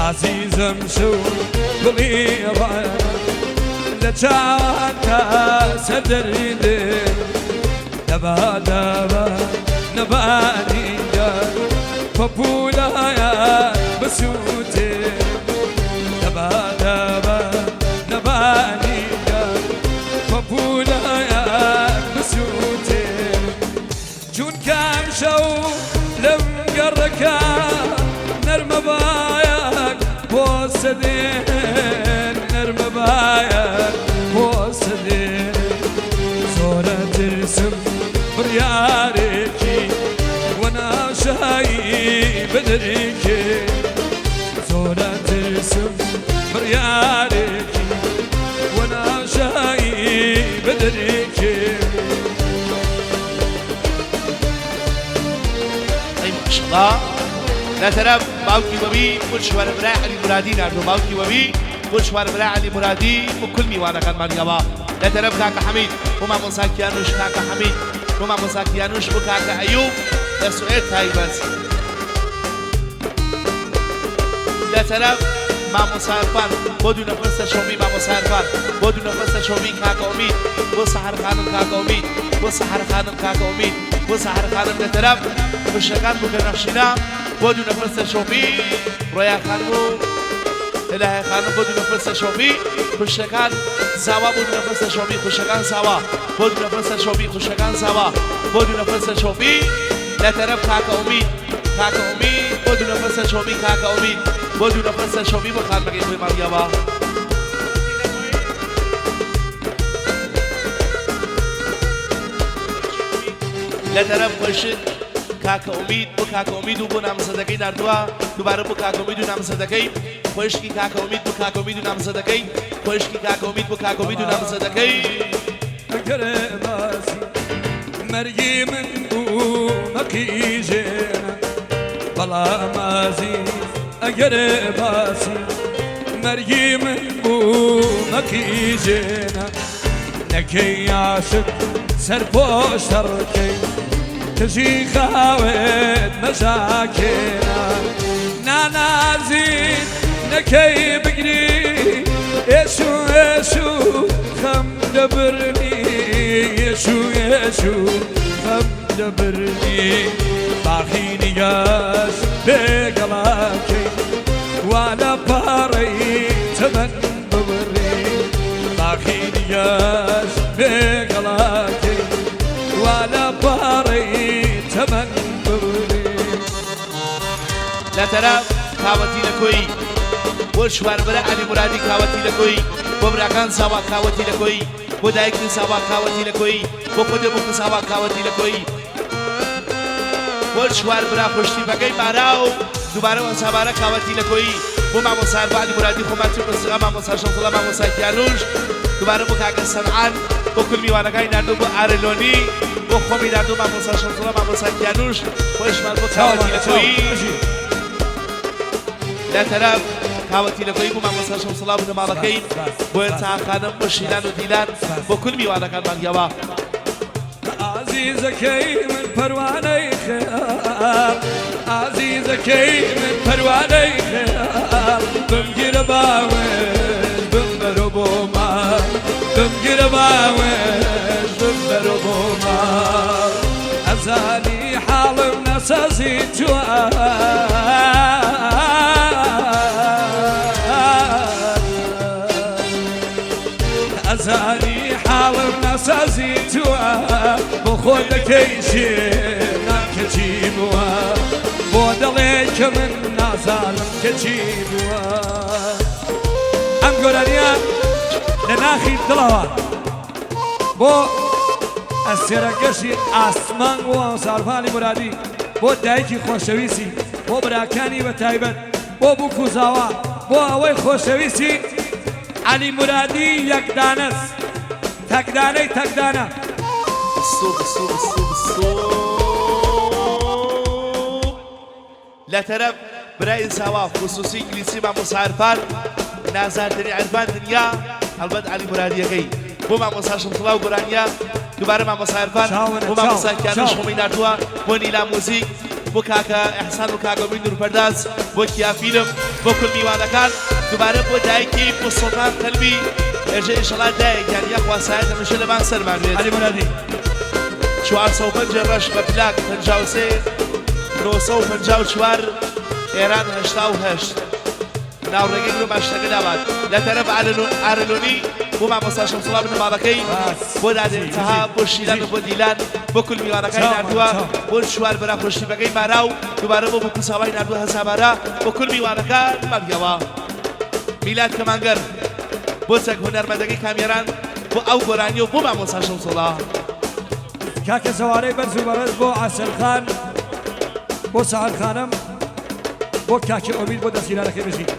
ئازیزم شەو گوڵی ڕەنگ لە چاوانتا سەر دەردێ دەبا دەبا نەبانیگە پەپوولایە بسووتێ دەبا دەبا نەبانیگە پەپوولایە بسووتێ چونکە ئەمشەو لەم گەڕەکە نەرمە بایەک پۆسە دێن نەرمە بایەک پۆسە دێن زۆرە ترسم بڕیارێکی وەناشایی بدرکێ زۆرە ترسم بڕیارێکی وەناشایی بدرکێ. ئەی ماشەڵا لە تەرەف باوکی وەوی بۆ چوار برای عەلی مورادی ناردوە باوکی وەوی بۆ چوار برای عەلی مورادی بۆ کل میوانەکانمان یاڵا لە تەرەف کاکە حەمید بۆ مامۆسا کیانوش کاکە حەمید بۆ مامۆسا کیانوش بۆ کاکە ئەیوب لە سوئێد تایبەت لە تەرەف مامۆسا عرفان بۆ دوو نەفەر سەرشۆڕی مامۆسا عرفان بۆ دوو نەفەر سەرشۆڕی کاکە ئومید بۆ سەحەر خانم کاکە ئومید بۆ سەحەر خانم کاکە ئومید بۆ سەحەر خانم لە تەرەف خوشکەکان بووکە نەخشینە بۆ دوو نەفەر سەرشۆڕی ڕۆیا خانم و ئیلاهە خانم بۆ دوو نەفەر سەرشۆڕی خوشکەکان زاوا بۆ دوو نەفەر سەرشۆڕی خوشکەکان زاوا بۆ دوو نەفەر سەرشۆڕی خوشکەکان زاوا بۆ دوو نەفەر سەرشۆڕی لە تەرەف کاکە ئومید کاکە ئومید بۆ دوو نەفەر سەرشۆڕی کاکە ئومید بۆ دوو نەفەر سەرشۆڕی بۆ خانمەکەی خۆی ماڵیاوا. لە تەرەف خۆشت کاکە ئومید بۆ کاکە ئومید و بۆ نامزەدەکەی ناردووە دووبارە بۆ کاکە ئومید و نامزەدەکەی خۆشکی کاکە ئومید بۆ کاکە ئومید و نامزەدەکەی خۆشکی کاکە ئومید بۆ کاکە ئومید و نامزەدەکەی. ئەگەر باسی مەرگی من بوو مەقیژێنە بەڵام ئازیز ئەگەر باسی مەرگی من بوو مەقیژێنە نەکەی عاشق سەرپۆش تەڕکەی تژی خاوێت مەژاکێنە نانازیت نەکەی بگری ئێش و ئێش و خەم دەبرنی ئێش و ئێش و خەم دەبرنی باخی نیگاش بێگەڵاکەی وا لە پاڕەی چەمەن ببڕی باخی نیگاش بێگەڵاکەی وا لە پاڕەی چەمەن ببڕی. لە تەرەف کاوەتی لە کۆیی بۆ چواربرا عەلی مورادی کاوەتی لە کۆیی بۆ براکان ساوا کاوەتی لە کۆیی بۆ دایکتن ساوا کاوەتی لە کۆیی بۆ خودێ بووکن ساوا کاوەتی لە کۆیی بۆ چوار برا خوشتیپەکەی ماراو دووبارە وەسابارە کاوەتی لە کۆیی بۆ مامۆستا عەرفان عەلی مورادی خۆمان چوو بەسرا مامۆستا شەمسوڵا مامۆستا کیانوش دووبارە بۆ کاکە سەنعان بۆ کل میوانەکانی ناردوو بۆ ئارلۆنی بۆ خۆمی ناردوو مامۆستا شەمسوڵا مامۆستا کیانوش خۆشمان بۆ کاوەتی لە کۆیی لە تەرەف کاوەتی لە کۆیی بۆ مامۆستا شەمسوڵا بنەماڵەکەی بۆ تا خانم بۆ شیلان و دیلان بۆ کل میوانەکانمان یاوا. ئازیزەکەی من پەروانەی خەیاڵ ئازیزەکەی من پەروانەی خەیاڵ بمگیرە باوەش بمبەرۆ بۆ ماڵ بمگیرە باوەش بمبەرۆ بۆ ماڵ ئەزانی حاڵم نەسازی تووە. ئەزانی حاڵم ناسازی تووە بۆ خۆ دەکەی شێنان کەچی بووە بۆ دەڵێ کە من نازانم کەچی بووە. ئەم گۆرانیە لە ناخی دڵەوە بۆ ئەستێرەگەشی ئاسمان بۆ سارفانی مرادی بۆ دایکی خۆشەویستی بۆ براکانی بە تایبەت بۆ بووک و زاوا بۆ ئەوەی خۆشەویستی عەلی مورادی یەک دانەس تەک دانەی تەک دانە. بسو بسو بسو بسو لە تەرەف برای زاوا خصوصی ئینگلیسی مامۆستا عرفان نازارترین عرفان دنیا هەڵبەت عەلی مورادیەکەی بۆ مامۆستا شەمسوڵا و گۆرانیە دووبارە مامۆستا عرفان چاوەنە بۆ مامۆستا چاو کیانوش چاو. خۆمی ناردووە بۆ نیلا موزیک بۆ کاکە ئیحسان و کاکە ئومید نورپەرداز بۆ کیا فیلم. بۆ کول میوانەکان دوبارە بۆ دایکی بۆ سوڵتان قەلبی ئێژێ ئیشەڵا دایەکیان یاخوا سایەت هەمیشە لەبان سەرمان بێت. عەلی مورادی. 405 ڕەش بە پلاک 53 954 ئێران 88 ناوڕێگەی گرۆ ماشینەکە دابات لە تەرەف ئارەلۆنی بۆ مامۆستا شەمسوڵا بنەماڵەکەی بۆ دادێن تەها بۆ شیلان و بۆ دیلان بۆ کول میوانەکانی ناردووە بۆ چوار برا خۆشتیپەکەی مارا و دووبارە بۆ بوک و ساوای ناردووە هەزابارە بۆ کول میوانەکان مانگەوە میلاد کەمانگەر بۆ چەک هونەرمەندەکەی کامێران بۆ ئەو گۆرانیە و بۆ مامۆستا شەمسوڵا. کاکە زەوارەی بەرز و بەڕێز بۆ عاسل خان بۆ سەحەر خانم بۆ کاکی ئۆمید بۆ دەستگیرانەکەی بژین.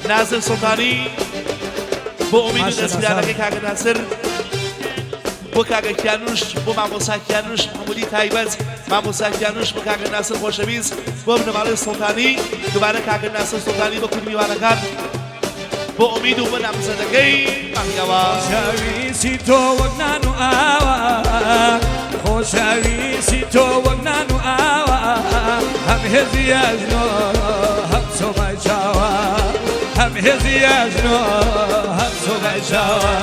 نازر سوڵتانی بۆ ئومید و دەستگیرانەکەی کاکە ناسر بۆ کاکە کیانوش بۆ مامۆسا کیانوش حمودی تایبەت مامۆسا کیانوش بۆ کاکە ناسر خۆشەویست بۆ بنەماڵەی سوڵتانی دوبارە کاکە ناسر سوڵتانی بۆ کورد میوانەکان بۆ ئومید و بۆ نامزەدەکەی مانگەوە. خۆشەویستی تۆ وەک نان و ئاوە خۆشەویستی تۆ وەک نان و ئاوە هەم هێزی ئەژنۆ هەم سۆمای چاوە هەم هێزی ئەژنۆ هەم سۆمای چاوە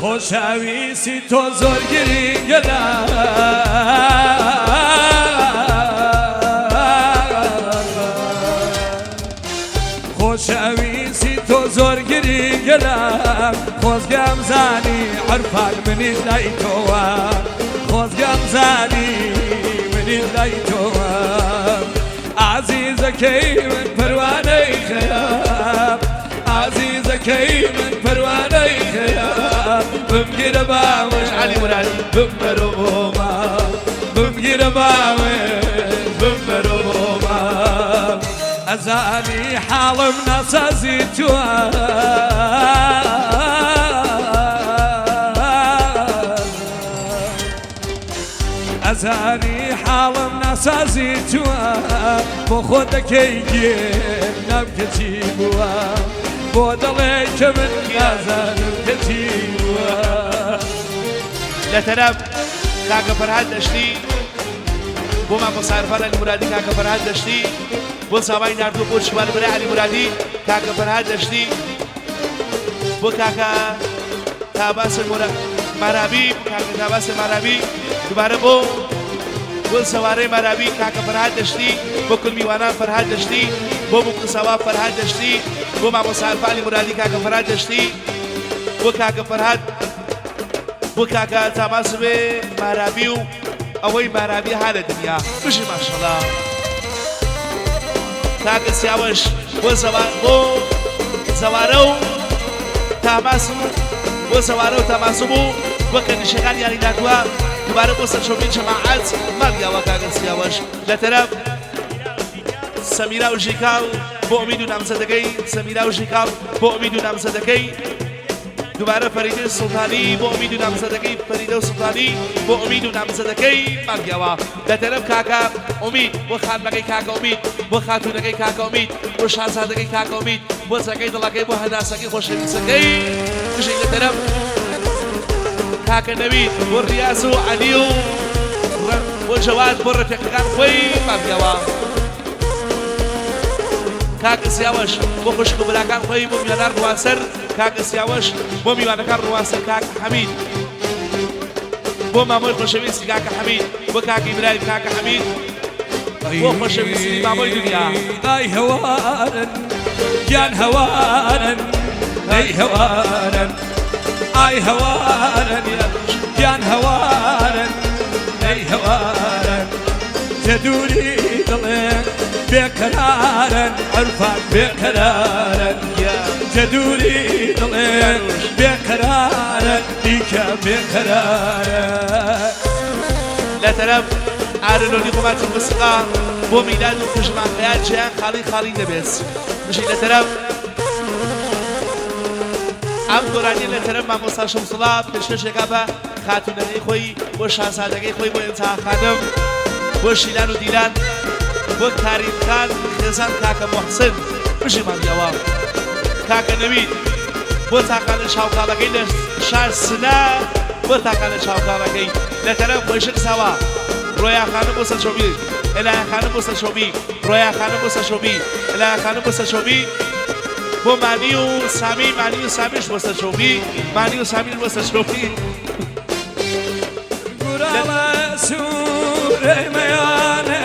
خۆشەویستی تۆ زۆر گرینگە خۆشەویستی تۆ زۆر گرینگە لام خۆزگەم زانی عرفان منیش لای تۆوە خۆزگەم زانی منیش لای تۆوە ئازیزەکەی من پەروانەی خەیام ئازیزەکەی من پەروانەی خەیام بمگیرە باوەش عەلی مورادی بمبەرۆ بۆ ماڵ بمگیرە باوەش بمبەرۆ بۆ ماڵ ئەزانی حاڵم ناسازی تووە. ئەزانی حاڵم ناسازی تووە بۆ خۆ دەکەی گێر نام کەچی بووە بۆ دەڵێ کە من نازانم کەچی بووە. لە تەرەف کاکە فەرهاد دەشتی بۆ مامۆستا عرفان عەلی مورادی کاکە فەرهاد دەشتی بۆ ساوای ناردووە بۆ چوار برای عەلی مورادی کاکە فەرهاد دەشتی بۆ کاکە تاباس مارابی کاکە تاباس مارابی دوبارە بۆ بۆ سەوارەی مارابی کاکە فەرهاد دەشتی بۆ کل میوانان فەرهاد دەشتی بۆ بوک ساوا فەرهاد دەشتی بۆ مامۆستا عرفان عەلی مورادی کاکە فەرهاد دەشتی بۆ کاکە فەرهاد بۆ کاکە تاماسبێ مارابی و ئەوەی مارابی ها لە دنیا بژی ماشەڵا کاکە سیاوەش بۆ زەوار بۆ زەوارە و تاماسم بۆ زەوارە و تاماسم و بۆ کەنیشەکان یاری ناردووە دوبارە بۆ سەرچۆپی جەماعەت ماڵیاوە کاکە سیاوەش لە تەرەف سەمیرا و ژیکاڵ بۆ ئومید و نامزەدەکەی سەمیرا و ژیکاڵ بۆ ئومید و نامزەدەکەی دووبارە فەریدە سوڵتانی بۆ ئومید و نامزەدەکەی فەریدە و سوڵتانی بۆ ئومید و نامزەدەکەی مانگیاوە لە تەرەف کاکە ئومید بۆ خانمەکەی کاکە ئومید بۆ خاتوونەکەی کاکە ئومید بۆ شازادەکەی کاکە ئومید بۆ چەکەی دڵەکەی بۆ هەناسەکەی خۆشەویستەکەی بژی لە تەرەف کاکە نەوید بۆ ڕیاز و عەلی و بۆ جەواد بۆ ڕەفیقەکان خۆی مانگیاوە کاکە سیاوەش بۆ خوشک و براکان خۆی بۆ میوانان ڕوانسەر کاکە سیاوەش بۆ میوانەکان ڕوانسەر کاکە حەمید بۆ مامۆی خۆشەویستی کاکە حەمید بۆ کاکە ئیبراهیم کاکە حەمید بۆ خۆشەویستی مامۆی دنیا. ئای هەوارن گیان هەوارن ئەی هەوارن ئای هەوارن گیان هەوارن ئەی هەوارن جە دووری دڵێ بێقەرارن عرفان بێقەرارن جە دووری دڵێ بێقەرارن دیکە بێقەرارن. لە تەرەف ئارلۆنی خۆماتی موسیقا بۆ میلاد و خوشمان خەیال جێیان خاڵی خاڵی دەبێت بژی لە تەرەف ئەم گۆرانیە لە تەرەف مامۆستا شەمسوڵا پێشکەشێکا بە خاتوونەکەی خۆی بۆ شازادەکەی خۆی بۆ ئینتها خانم بۆ شیلان و دیلان بۆ کاریم خان خێزان کاکە موحسن بژی مانگیاوە کاکە نەوید بۆ تاقانە چاوکاڵەکەی لە شار سنە بۆ تاقانە چاوکاڵەکەی لە تەرەف خۆیشک ساوا. ڕۆیا خانم بۆ سەرشۆبی، ئەلایا خانم بۆ سەرشۆبی، ڕۆیا خانم بۆ سەرشۆبی، ئەلایا خانم بۆ سەرشۆبی، بۆ مانی و سامی، مانی و سامیش بۆ سەرشۆبی، مانی و سامیش بۆ سەرشۆبی. گوراڵە سوورەی مەیانە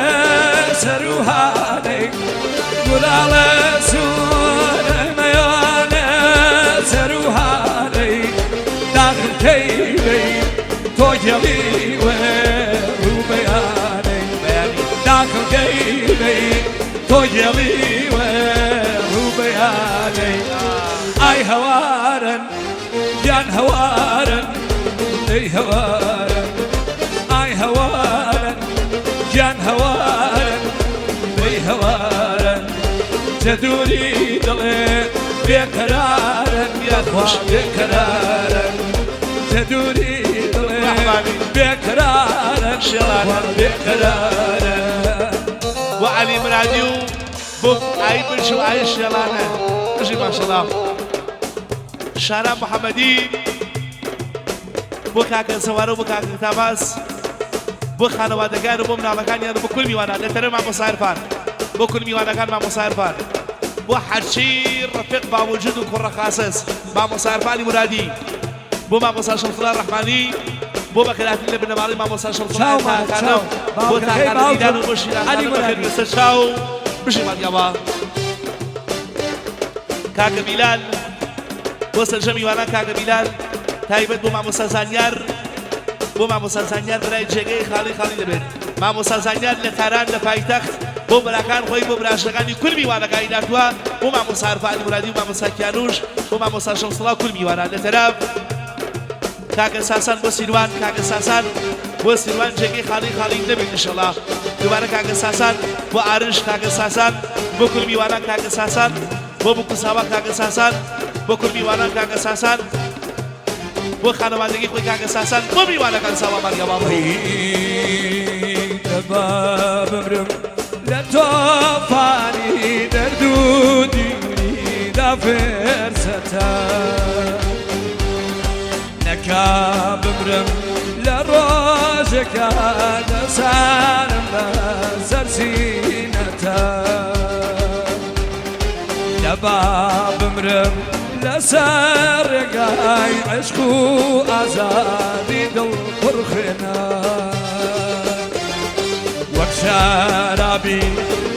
سەروهانەی گوراڵە سوورەی مەیانە سەروهانەی داخل کەی بەی تۆ گێڵی وێ ڕووبەیانەی بەیانی داخل کەی بەی تۆ گێڵی وێ ڕووبەیانەی ئای هەوارن گیان هەوارن دەی هەوارن ئای هەوارن گیان هەوارن دەی هەوارن جە دووری دڵێ بێقەرارن یاخوا بێقەرارن جە دووری دڵێ بێقەرارن شێڵانە بێقەرارن. بۆ عەلی مرادی و بۆ ئای برش و ئای شێڵانە بژی ماشەڵا. شارام محەمەدی بۆ کاکە سەوارە و بۆ کاکە تاماس بۆ خانەوادەکان و بۆ مناڵەکانیان و بۆ کول میوانان لە تەرە مامۆستا عرفان بۆ کول میوانەکان مامۆستا عرفان بۆ هەرچی ڕەفیق باوجود و کوڕە خاسس مامۆستا عرفانی مرادی بۆ مامۆستا شەمسوڵا ڕەحمانی بۆ بەخێرهاتن لە بنەماڵەی مامۆستا شەمسوڵا چاو مامە تاکانە چاو بۆ باوکەکەی تاکانە دیدان باوکم و بۆ شیران عەلی خانم بەخێر مورادی. بێسەر چاو بژی مانگاوا کاکە بیلال بۆ سەرجەم میوانان کاکە بیلال تایبەت بۆ مامۆستا زانیار بۆ مامۆستا زانیار برای جێگەی خاڵی خاڵی دەبێت مامۆستا زانیار لە تاران لە پایتەخت بۆ براکان خۆی بۆ براشەکانی کول میوانەکانی ناردووە بۆ مامۆستا عرفانی مرادی و مامۆستا کیانوش بۆ مامۆستا شەمسڵا کول میوانان لە تەرەف کاکە ساسان بۆ سیروان کاکە ساسان بۆ سیروان جێگەی خاڵی خاڵی نەبێت ئینشەڵا دووبارە کاکە ساسان بۆ ئارش کاکە ساسان بۆ کول میوانان کاکە ساسان بۆ بوکوساوا کاکە ساسان بۆ کول میوانان کاکە ساسان بۆ خانەوادەکەی خۆی کاکە ساسان بۆ میوانەکان ساوا مانگا باڵ دەبا بمرم لە تۆفانی دەرد و دیریدا فرسەتە نەکا بمرم لە ڕۆژێکا دەسانم بە سەرسینەتە دەبا بمرم لەسەر ڕێگای عشق و ئازادی دڵ پڕخوێنە وەک شەرابی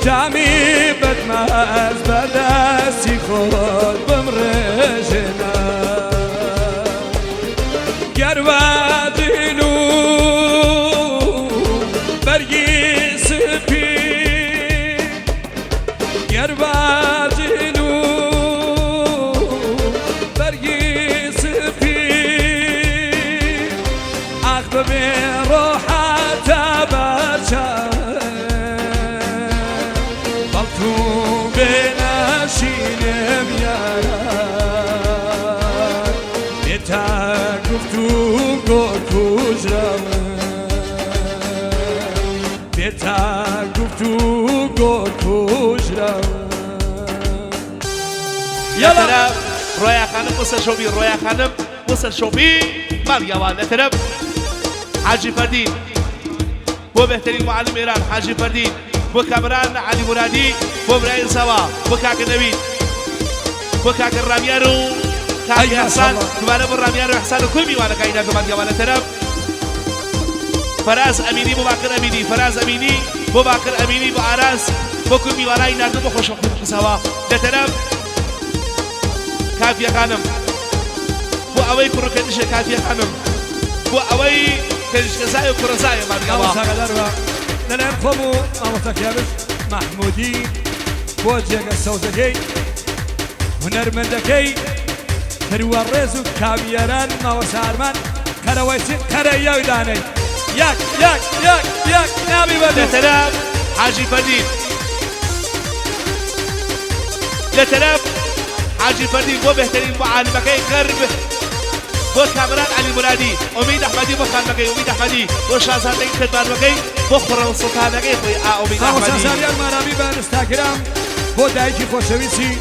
جامی بەدمەست بەدەستی خۆت بمڕێژێنە گەر بە جل و بەرگی سپی گەر بە جل و بەرگی سپی ئاخ ببێ ڕۆحەتە بەرچاو بەڵکو بێنەشینم یاران بێتا گفت و گۆ کوژراون بێتا گفت و گۆ کوژراون. یالا ڕۆیا خانم بۆ سەرشۆبی ڕۆیا خانم بۆ سەرشۆبی ماڵیاوان لە تەرەف حاجی فەردین بۆ بهترین معلم ئێران حاجی فەردین بۆ کامران عەلی مورادی بۆ برایم ساوا بۆ کاکە نەوید بۆ کاکە ڕامیار و کاکە ئەی ئەحسان ماشاءاللە. دوبارە بۆ ڕامیار و ئەحسان و کل میوانەکانی ناردوو مانگیاوان لە تەرەف فەراز ئەمینی بۆ باقر ئەمینی فەراز ئەمینی بۆ باقر ئەمینی بۆ ئاراس بۆ کل میوانانی ناردوو بۆ خۆشبەختی بخساوە لە تەرەف کافیە خانم بۆ ئەوەی کوڕەکەنیشە کافیە خانم بۆ ئەوەی کەنیشکەزای و کوڕەزایە مانگاوە. مامۆستا ئاگادار بە لەلایەن خۆم و مامۆستا کیانوش مەحمودی بۆ جێگە سەوزەکەی هونەرمەندەکەی کەروە ڕێز و کامیەران مامۆستا ئارمان قەرەوەیسی قەرەیەو دانەی یەک یەک یەک یەک نابی بە دوو. لە تەرەف حاجی فەردین لە تەرەف حاجی فەردین بۆ بهترین معالمەکەی غەرب بۆ کامران عەلی مورادی ئومید ئەحمەدی بۆ خانمەکەی ئومید ئەحمەدی بۆ شازادەی کەدبانوەکەی بۆ خوڕەو سوڵتانەکەی خۆی ئا ئومید مامۆستا ئەحمەدی. زانیار مارامی بە ئینستاگرام بۆ دایکی خۆشەویستی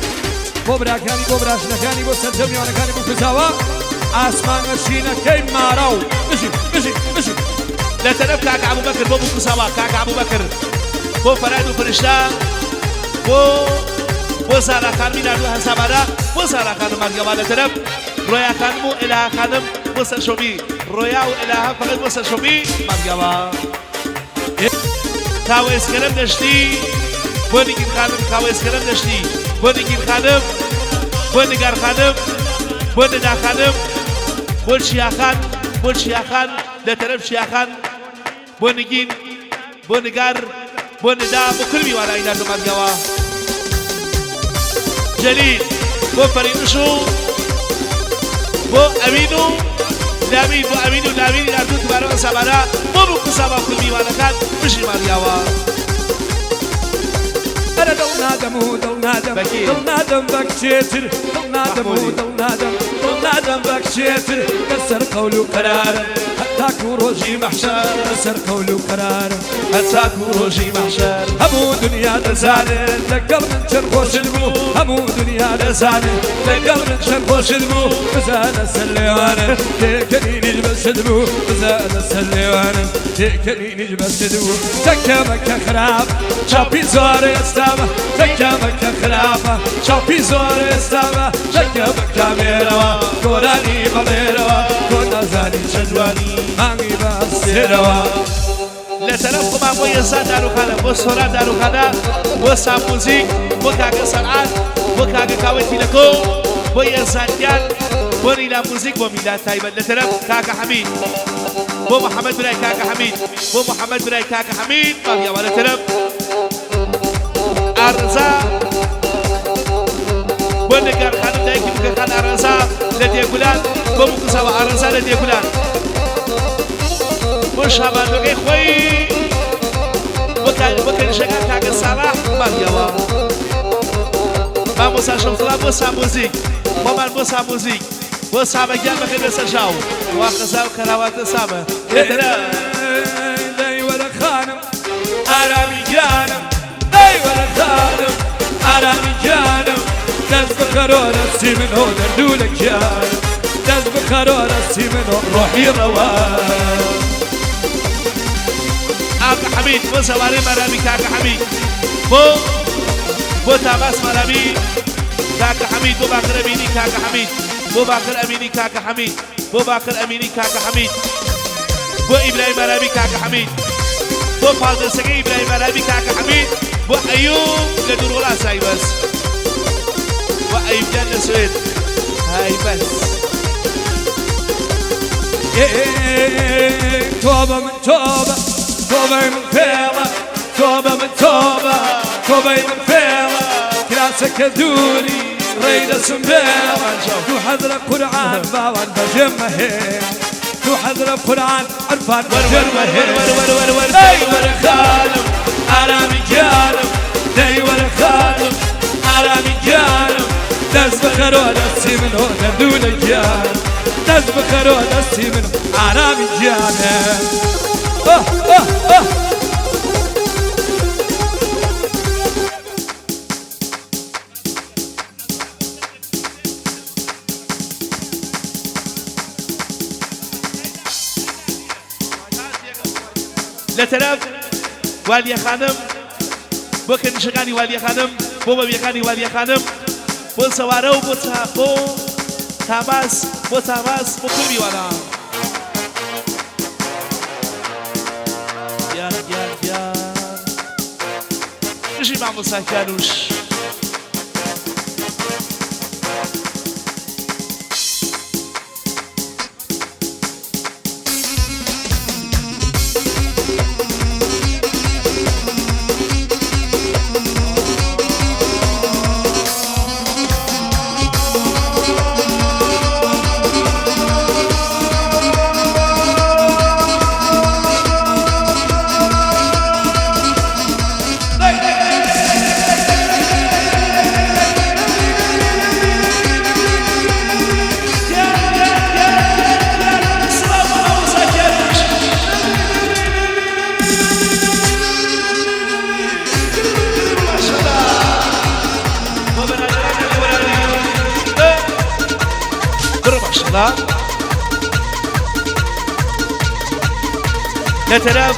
بۆ براکانی بۆ براژنەکانی بۆ سەرجەم میوانەکانی بکوزاوە ئاسمانە شینەکەی ماراو بژی بژی بژی. لە لە تەرەف کاک ئەبوبەکر بۆ بوکوساوا کاک ئەبوبەکر بۆ فەراد و فرشتە بۆ بۆ زارا خانمی ناردووە هەسابانە بۆ زارا خانم مانگەوا لە تەرەف ڕۆیا خانم و ئێلاها خانم بۆ سەرشۆبی ڕۆیا و ئێلاها فقط بۆ سەرشۆبی مانگەوا کاوە ئێسکەرم دەشتی بۆ نگین خانم کاوە ئێسکەرم دەشتی بۆ نگین خانم بۆ نگار خانم بۆ ندا خانم بۆ چیاخان بۆ چیاخان لە تەرەف چیاخان بۆ نگین بۆ نگار بۆ ندا بۆ کل میوانانی ناردومانگەوە جەلیل بۆ فەرینوش و بۆ ئەوین و لاوین بۆ ئەوین و لاوینی ناردوو دووبارە بە سامانە بۆ بوو قساما کل میوانەکان بژی ماڵیاوە. ئەرە دڵ نادەم و دڵ نادەم بەکی. دڵ نادەم بە کچێتر دڵ نادەم و مەحمودی. دڵ نادەم دڵ نادەم بە کچێتر لەسەر قەول و قەرارم هەتاکو ڕۆژی مەحشەر لەسەر قەول و قەرارم هەتاکو ڕۆژی مەحشەر هەموو دنیا دەزانێت لەگەڵ من چەند خۆشت بوو هەموو دنیا دەزانێت لەگەڵ من چەند خۆشت بوو بزانە سەر لێوانم تێکەنینیش بەست بوو بزانە سەر لێوانم تێکەنینیش بەست بوو تەکەمەکە خراپ چاپی زۆر ئێستامە تەکەمەکە خراپە چاپی زۆر ئێستامە تەکەمە کامێرەوە گۆرانی بەڵێرەوە تۆ نازانی چەند جوانی مانگی بەسێرەوە. لە تەرەف خۆمان بۆ یەزدان داروخانە بۆ سۆران داروخانە بۆ سام موزیک بۆ کاکە سەرعان بۆ کاکە کاوەی تیلەکۆ بۆ یەزدان گیان بۆ نیلا موزیک بۆ میلاد تایبەت لە تەرەف کاکە حەمید بۆ محەممەد برای کاکە حەمید بۆ محەممەد برای کاکە حەمید ماڵیاوە لە تەرەف ئارزا بۆ نگار خانم دایکی بکەخان ئارزا لە دێگولان بۆ بکوساوە ئارزا لە دێگولان بۆ شابانۆکەی خۆی بۆ کەنیشەکان کاکە ساڵح ماڵیەوە مامۆستا شەمسڵا بۆ ساموزیک خۆمان بۆ ساموزیک بۆ سامەگیان بەخێر بێ سەر ژاو وا قەزا و کەراواتە سامە لێترە. دەی وەرە خانم ئارامی گیانم دەی وەرە خانم ئارامی گیانم دەست بخەرۆ دەستی من و دەردوو لە گیانم دەست بخەرۆ دەستی من و ڕۆحی ڕەوان. کاکە حەمید بۆ سەوارەی مەرامی کاکە حەمید بۆ بۆ تاماس مەرامی کاکە حەمید بۆ باقر ئەمینی کاکە حەمید بۆ باقر ئەمینی کاکە حەمید بۆ باقر ئەمینی کاکە حەمید بۆ ئیبراهیم مەرامی کاکە حەمید بۆ پاڵدەسەکەی ئیبراهیم مەرامی کاکە حەمید بۆ ئەیوب لە دوور وڵات سای بەس بۆ ئەیوب گیان لە سوێد های بەس. تۆبە من تۆبە تۆبەی من فێڵە تۆبە من تۆبە تۆبەی من فێڵە کراسەکە دووری ڕێی دەسم بێڵە دوو حەزرە قورعان باوان بەجێم مەهێ دوو حەزرە قورعان عرفان وەر بەجێم وەر مەهێ. وەر وەر وەر وەر. دەی وەرە خانم ئارامی گیانم دەی وەرە خانم ئارامی گیانم دەست بخەرۆ دەستی من و دەردوو لە گیانم دەست بخەرۆ دەستی من و ئارامی گیانم. ئۆه ئۆه ئۆه. لە تەرەف والیە خانم بۆ کەنیشەکانی والیە خانم بۆ بەبیەکانی والیە خانم بۆ سەوارە و بۆ بۆ تاماس بۆ تاماس بۆ کل میوانە گیان گیان گیان بژی مامۆستا کیانوش. سڵاو بۆ مامۆستا کیانوش. بۆ بەرادەرانی گۆرانی. بڕۆ ماشەڵڵا. لە تەرەف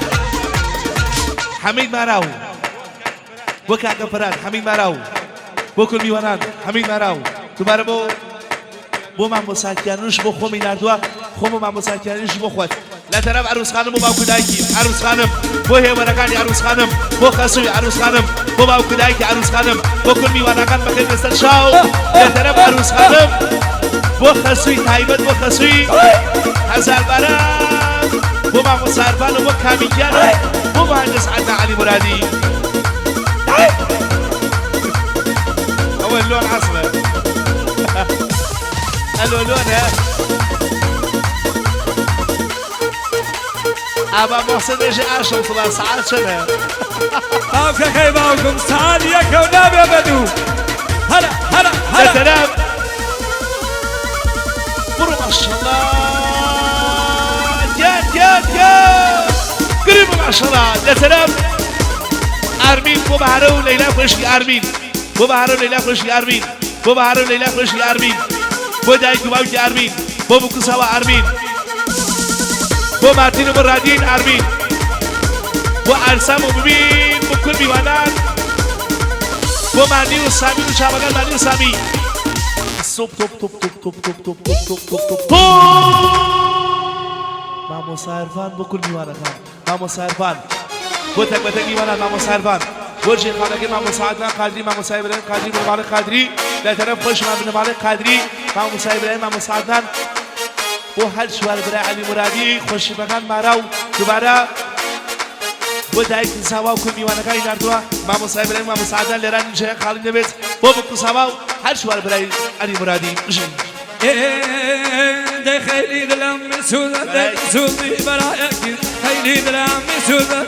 حەمید ماراو بۆ کاکە فەراد حەمید ماراو بۆ کول میوانان حەمید ماراو دووبارە بۆ بۆ مامۆستا کیانوش بۆ خۆمی ناردووە خۆم و مامۆستا کیانوش بۆ خۆت لە تەرەف عەروس خانم بۆ باوک و دایکی عەروس خانم بۆ هێوەرەکانی عەروس خانم بۆ خەسووی عەروس خانم بۆ باوک و دایکی عەروس خانم بۆ کول میوانەکان بەخێر بێ سەر شاو لە تەرەف عەروس خانم بۆ خەسووی تایبەت بۆ خەسووی هەزار باران بۆ مامۆستا عرفان و بۆ کامی گیان و بۆ مهندس عەدنان عەلی مورادی. ئەوە لۆن عەسڵە ئەلۆ لۆنە ئابا محسن بێژێ ئاشم فڵان سەعات چەنە؟ باوکەکەی باوکم سەعات یەکە و نابێ بە دوو. هەرە هەرە هەرە. لەتەرەف بڕۆ ماشەڵا گیان گیان گیان گرم ماشەڵا لەتەرەف ئارمین بۆ بەهارە و لەیلا خوشکی ئارمین بۆ بەهارە و لەیلا خوشکی ئارمین بۆ بەهارە و لەیلا خوشکی ئارمین بۆ دایک و باوکی ئارمین بۆ بکوساوە ئارمین بۆ مارتین و بۆ رادین ئارمین بۆ ئارسام و ببین بۆ کول میوانان بۆ مانی و سامی و چاوەکان مانی و سامی سوپ توپ توپ توپ توپ توپ توپ توپ توپ توپ توپ توپ مامۆستا عرفان بۆ کول میوانەکان مامۆستا عرفان بۆ تەک بە تەک میوانان مامۆستا عرفان بۆ ژێرخانەکەی مامۆستا عەدنان قادری مامۆستا ئیبراهیم قادری بنەماڵەی قادری لە تەرەف خۆشمان بنەماڵەی قادری مامۆستا ئیبراهیم مامۆستا عەدنان بۆ هەر چوار برای عەلی مورادی خۆشیبەکان مارا و دووبارە بۆ دایک زاوا و کۆ میوانەکانی ناردووە مامۆستا ئیبراهیم مامۆستا عەدنان لێران جێیان خاڵی نەبێت بۆ بکو ساوا و هەر چوار برای عەلی مورادی بژین. دەی خەیلی دلم میسوزە دەی سوزی بەرایەکی خەیلی دلم میسوزە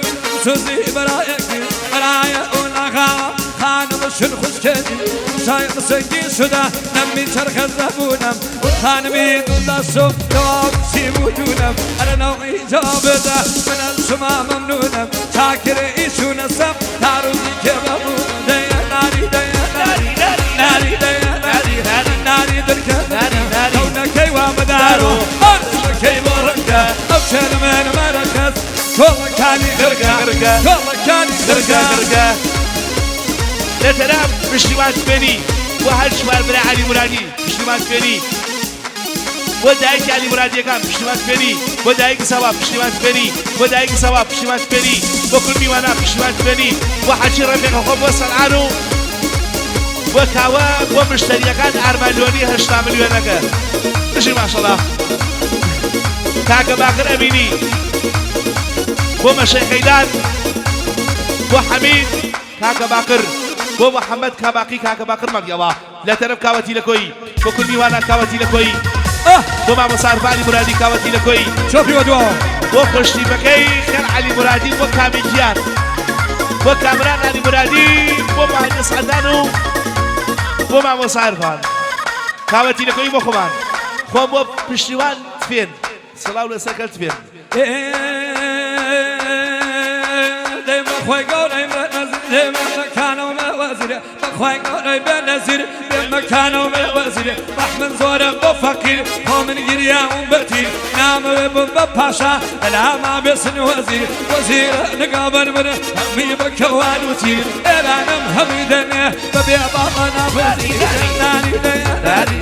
سوزی بەرایەکی بەرایە ئون ئاغا خانم شن خوشکێنی شای قسەنگی شدە نەمی چەرخە زەبوونم اون خانمی دڵدەسۆ جواب چی بودونم ئەرە نەوعی جوابدە من از شما ممنونم چاکر ایشون هستم تا روزی که بمونم دەیە ناری دەیە ناری ناری دەیە ناری ناری درکە ناری. کەونەکەی وا مدارۆ ئەرشەکەی بۆ ڕەنگە ئەو چێنمێن مەرەکەس کۆڵەکانی غرگە، غرگە. کۆڵەکانی غرگە غرگە غرگە لە تەرەف پشتیوان خوێنی بۆ هەر چوار برای عەلی مورادی پشتیوان خوێنی بۆ دایکی عەلی مورادیەکان پشتیوان خوێنی بۆ دایکی ساوا پشتیوان خوێنی بۆ دایکی ساوا پشتیوان خوێنی بۆ کول میوانان پشتیوان خوێنی بۆ حەجی ڕەفیقە خۆم بۆ سەنعان و بۆ کاوە بۆ مشتەریەکان ئارمانلۆنی 80 ملیۆنەکە بژی ماشەڵا کاکە باقر ئەمینی بۆ مەشەی خەیلان بۆ حەمید کاکە باقر بۆ محەممەد کاباقی کاکە باقر مەگەڵا لە تەرەف کاوەتی لە کۆیی بۆ کول میوانان کاوەتی لە کۆیی بۆ مامۆستا عرفانی مورادی کاوەتی لە کۆیی چۆپی وە دواوە بۆ خۆشتیپەکەی خێر عەلی مورادی بۆ کامی گیان بۆ کامران عەلی مورادی بۆ مهندس عەدنان و بۆ مامۆستا عرفان کاوەتی لە کۆیی بۆ خۆمان خۆم بۆ پشتیوان تفێن سڵاو لەسەر کەل تفێن. دەی بەخوای گەورەی بێ نەزیر دێ مەکانەوە بێ وەزیرێ بەخوای گەورەی بێ نەزیر بێ مەکانەوە بێ وەزیرێ ڕەحمن زۆرە بۆ فەقیر خۆ من گریاوم بەتیر نامەوێ بم بە پاشا بەلاما بێسن وەزیر وەزیرە نگابەر من هەمی بە کەوان و تیر ئێرانم هەمی دەنێ بەبێ باڵا ناپەزیر ناری دەیە ناری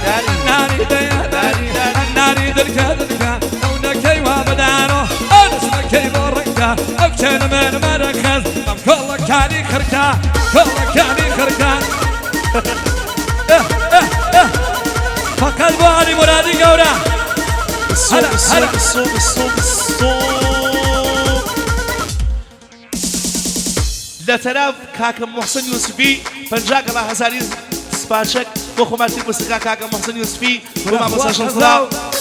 ناری دەیە ناری ناری درکە درکە ئەو نەکەی وا بەدارۆ ئەو نسمەکەی بۆ ڕەنگە ئەو کچێنە من مەرەخەز بەم کۆڵەکانی خرکە کۆڵەکانی خرکە فقط بۆ عەلی مورادی گەورە. هلا هلا. الصوب الصوب الصوب لە تەرەف کاکە محسن یوسفی 50 گەڵا هەزاری سپارچەک بۆ خۆماتی موسیقا کاکە محسن یوسفی بۆ مامۆستا شەمسڵا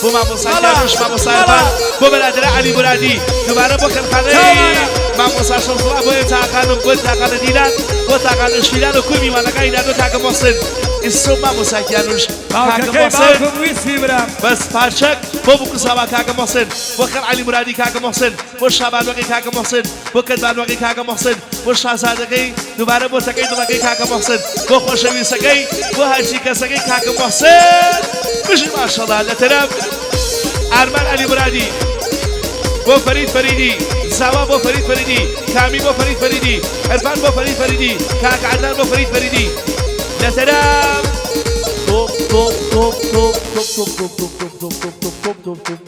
بۆ مامۆستا کیانوش مامۆستا عرفان بۆ بەرادەرە عەلی مورادی دووبارە بۆ کەرخانەی مامۆستا شەمسڵا بۆ تاقانم بۆ تاقانە دیلان بۆ تاقانە شیلان و کوی میوانەکانی ناردوە کاکە محسن ئیسۆ مامۆستا کیانوش کاکە باوکەکەی محسن باوکم ویستی برام بەس پارچەک بۆ بکوساوا کاکە محسن بۆ خەر عەلی مورادی کاکە محسن بۆ شابانوەکەی کاکە محسن بۆ کەدبانوەکەی کاکە محسن بۆ شازادەکەی دووبارە بۆ تەکەی دڵەکەی کاکە محسن بۆ خۆشەویستەکەی بۆ هەرچی کەسەکەی کاکە محسن بژی ماشەڵا لە تەرەف ئارمان عەلی مورادی بۆ فەرید فەریدی ساوا بۆ فەرید فەریدی، کامی بۆ فەرید فەریدی، عرفان بۆ فەرید فەریدی، کاک عەدنان بۆ فەرید فەریدی. لە تەرەف تۆپ تۆپ تۆپ تۆپ تۆپ تۆپ تۆپ تۆپ تۆپ تۆپ تۆپ تۆپ تۆپ تۆپ تۆپ.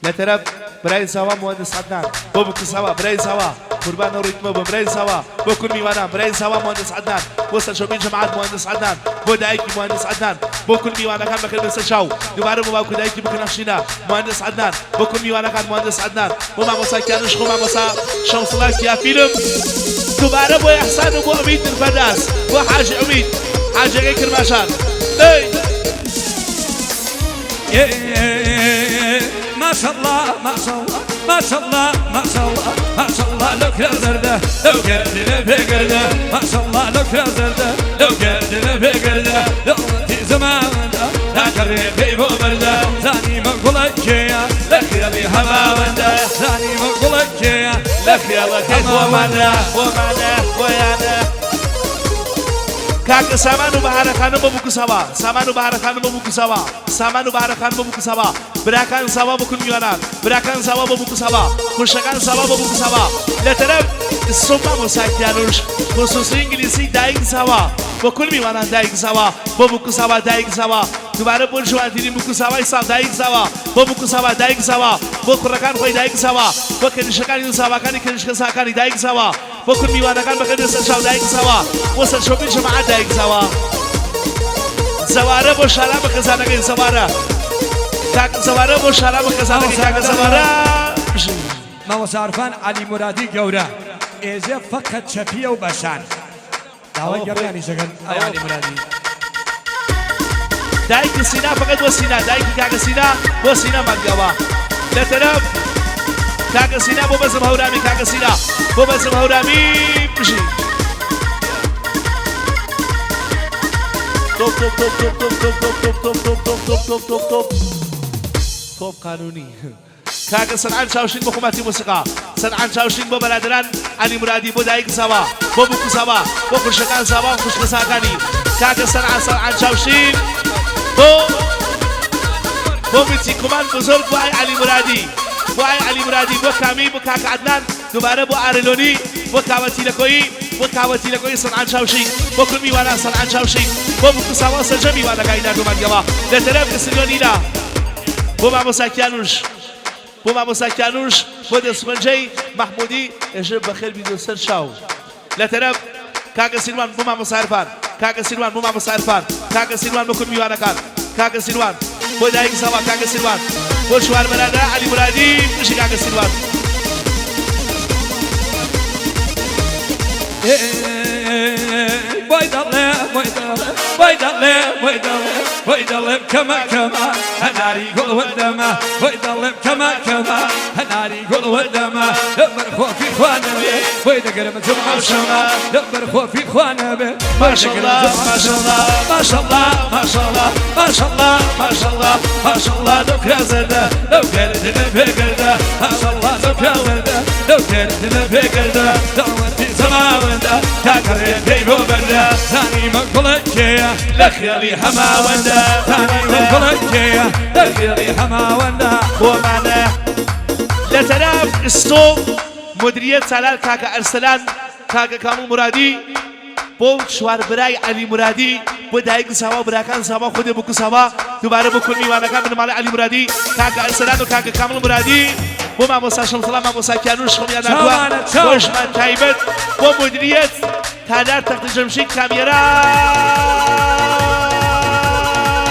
لە تەرەف برای زاوا موهەندس عەدنان بۆ بووک زاوا برای زاوا قوربان ئەو ڕیتمە بم برای زاوا بۆ کول میوانان برای زاوا موهەندس عەدنان بۆ سەرشۆبی جەماعەت موهەندس عەدنان بۆ دایکی موهەندس عەدنان بۆ کول میوانەکان بەخێر بێن سەر چاو دووبارە بۆ باوک و دایکی بکە نەخشینە موهەندس عەدنان بۆ کول میوانەکان موهەندس عەدنان بۆ مامۆستا کیانوش خۆ مامۆستا شەمسوڵا کیا فیلم دووبارە بۆ ئیحسان و بۆ ئومید درپەرداز بۆ حاجی ئومید حاجەکەی کرماشان ئەی. ماشەڵڵا ماشەڵڵا ماشەڵڵا ماشەڵڵا ماشەڵڵا لەو کرا زەردە لەو گەردنە بێگەردە ماشەڵڵا لەو کرا زەردە لەو گەردنە بێگەردە دەوڵەتی زەماوەندە ناگەڕێ پێی بۆ بەردە زانیمە گوڵە کێیە لە خێڵی هەماوەندە زانیمە گوڵە کێیە لە خێڵەکەی خۆمانە خۆمانە خۆیانە. کاکە سامان و بەهارە خانم بۆ بووک ساوا سامان و بەهارە خانم بۆ بووک ساوا سامان و بەهارە خانم بۆ بووک ساوا براکان ساوا بۆ کل میوانان براکان ساوا بۆ بووک ساوا خوشەکان ساوا بۆ بووک ساوا لە تەرەف سۆم مامۆستا کیانوش خصوصی ئینگلیسی دایک ساوا بۆ کل میوانان دایک ساوا بۆ بووک ساوا دایک ساوا دوبارە بۆ جوانترین بووک ساوای ساڵ دایک ساوا بۆ بووک ساوا دایک ساوا بۆ کوڕەکان خۆی دایک ساوا بۆ کەنیشەکانی و ساواکانی کەنیشکە ساکانی دایک ساوا بۆ کورد میوانەکان بەخێر بێن سەر چاو دایک زاوا بۆ سەرشۆپی جەماعەت دایک زاوا زەوارە بۆ شارامە خێزانەکەی زەوارە کاک زەوارە بۆ شارامە خێزانەکەی کاکە زەوارە بژی. مامۆستا عرفان عەلی مورادی گەورە ئێژێ فەقەت چەپیە و بەشان داوای گەڕیانیش دەکەن ئەی عەلی مورادی. دایکی سینا فقط بۆ سینا دایکی کاکە سینا بۆ سینا مانگاوە لە تەرەف کاکە سینا بۆ بەزم هەورامی کاکە سینا بۆ بەزم هەورامی بژی تۆپ تۆپ تۆپ تۆپ تۆپ تۆپ تۆپ تۆپ تۆپ تۆپ تۆپ تۆپ تۆپ تۆپ تۆپ قانونی کاکە سەنعان چاوشین بۆ خۆماتی مۆسیقا سەنعان چاوشین بۆ بەرادەران عەلی مورادی بۆ دایک زاوا بۆ بوک زاوا بۆ خوشکەکان زاوا و خوشکەزاکانی کاکە سەنعان سەنعان چاوشین بۆ بۆ میچی کومان بزۆرگ بۆ ئای عەلی مورادی بۆ ئای عەلی مورادی بۆ کامی بۆ کاکە عەدنان دووبارە بۆ ئارلۆنی بۆ کاوە تیلەکۆیی بۆ کاوە تیلەکۆیی سەنعان چاوشین بۆ کول میوانان سەنعان چاوشین بۆ بوک ساوا سەرجەم میوانەکانی ناردومانیەوە لە تەرەف ئسلیۆنینا بۆ مامۆستا کیانوش بۆ مامۆستا کیانوش بۆ دەستپەنجەی مەحمودی ئێژێ بەخێر بیت سەر چاو لە تەرەف کاکە سیروان بۆ مامۆستا عرفان کاکە سیروان بۆ مامۆستا عرفان کاکە سیروان بۆ کورد میوانەکان کاکە سیروان بۆ دایک زاوا کاکە سیروان بۆ چوار بەرادە عەلی مرادی بژی کاکە سیروان. بۆی دەڵێ بۆی دەڵێ بۆی دەڵێ بۆی دەڵێ بۆی دەڵێم کەمە کەمە هەناری گوڵ وەدەمە بۆی دەڵێم کەمە کەمە هەناری گوڵ وەدەمە لەبەر خۆفی خوا نەبێ بۆی دەگرم جومعە و شەمە لەبەر خۆفی خوا نەبێ ماشەڵڵا ماشەڵڵا ماشەڵڵا ماشەڵڵا ماشەڵڵا ماشەڵڵا ماشەڵڵا لەو کرا زەردە لەو گەردنە بێگەردە ماشەڵڵا لەو کرا زەردە لەو گەردنە بێگەردە داوەتی زەماوەندە تاکەڕێ پێی بۆ بەردە زانیمە گوڵە کێیە لە خێڵی هەماوەندە زانیمە گوڵە کێیە لە خێڵی هەماوەندە. بۆمانە لە تەرەف ئستۆ مدریەت سالار کاکە ئەرسەلان کاکە کامڵ مورادی بۆ چوار برای عەلی مورادی بۆ دایک زاوا و براکان زاوا خودێ بووک زاوا دووبارە بۆ کول میوانەکان بنەماڵەی عەلی مورادی کاکە ئەرسەلان و کاکە کامڵ مورادی بۆ مامۆستا شەمسەڵا مامۆستا کیانوش خۆمیان ناردووە چاوانە چاو. خۆشمان تایبەت بۆ مدریەت تالار تەخت جەمشید کامیران.